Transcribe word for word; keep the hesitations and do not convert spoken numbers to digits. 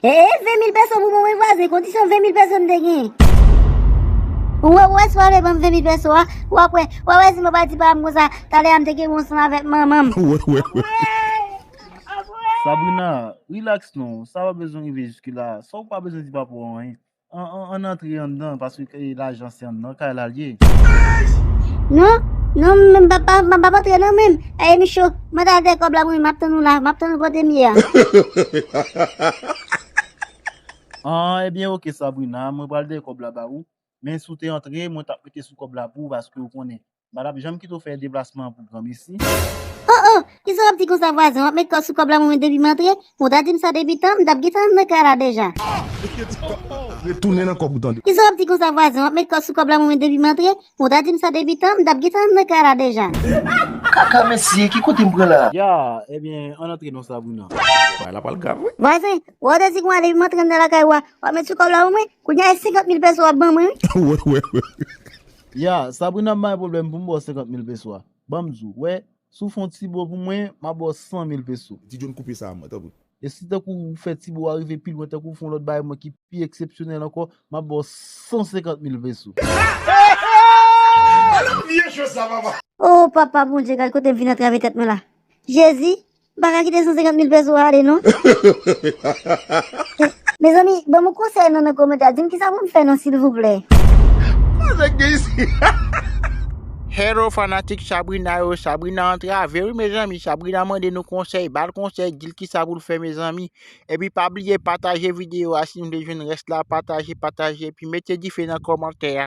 E, e, ven mil peso pou mwen, wi, vwazen. Kondisyon ven mil peso m te gen. Ou wè, ou wè, si w pa vle ban m ven mil peso a, w ap wè, w ap wè si m pa pati pa m konsa, talè a m te gen yon ansanm avèk manman m. Wè, wè, wè. Sabrina, relax non, sa pa bezwen rive jiske la. Sa w pa bezwen di papa w anyen. An, an, ann antre anndan, paske lajan se anndan kay la l ye. Non, non, m pa, pa, pa, pa antre non menm. Ey, Micho, mande al dèyè kòb la pou mwen, m ap tann ou la, m ap tann ou kote m ye a. An, ebyen, oke, Sabrina, mwen pral dèyè kòb la ba ou. Men si w te antre, mwen t ap mete sou kòb la pou ou, paske ou konnen, m pa t ap janm kite w fè deplasman an pou granmesi. Oh, oh, kisa w ap di konsa, vwazen? W ap met kò sou kòb la pou mwen depi m antre? Ou ta di m sa depi tan, m t ap gentan nan kay la deja. Retounen nan kòb ou tande. Kisa w ap di konsa, vwazen? W ap met kò sou kòb la pou mwen depi m antre? Ou ta di m sa depi tan, m t ap gentan nan kay la deja. Kaka mesye, ki kote m pran la? Ya, ebyen, ann antre non, Sabrina. Bagay la pral grav, wi. Vwazen, w te di konsa depi m antre anndan lakay ou a, w ap met sou kòb la pou mwen? Kounye a, e senkant mil peso w ap ban mwen, wi. Wè, wè, wè. Ya, Sabrina, m pa gen pwoblèm pou m ba w senkant mil peso a. Ban m di w, wè, si w fè yon ti bo pou mwen, m ap ba w san mil peso. Ti John, koupe sa a mwen, tanpri. E si tankou w fè ti bo a rive pi lwen, tankou w fè yon lòt bagay mwen ki pi eksepsyonèl ankò, m ap ba w san senkant mil peso. Vye cho sa, papa. Oh, papa Bondye, gad kote m vin antre avèk tèt mwen la. Jezi, m pa ka kite san senkant mil peso a ale, non. Mezanmi, ban m yon konsèy non nan kòmantè a. Di m kisa pou m fè non, silvouplè. Sa nèg gen isi? Hello, fanatik Sabrina yo, Sabrina antrave, wi, mezanmi. Sabrina mande nou konsèy, ba l konsèy, di l kisa pou l fè, mezanmi. Epi pa bliye pataje videyo a, si nou vle jwenn rès la, pataje, pataje, epi mete dife nan kòmantè a.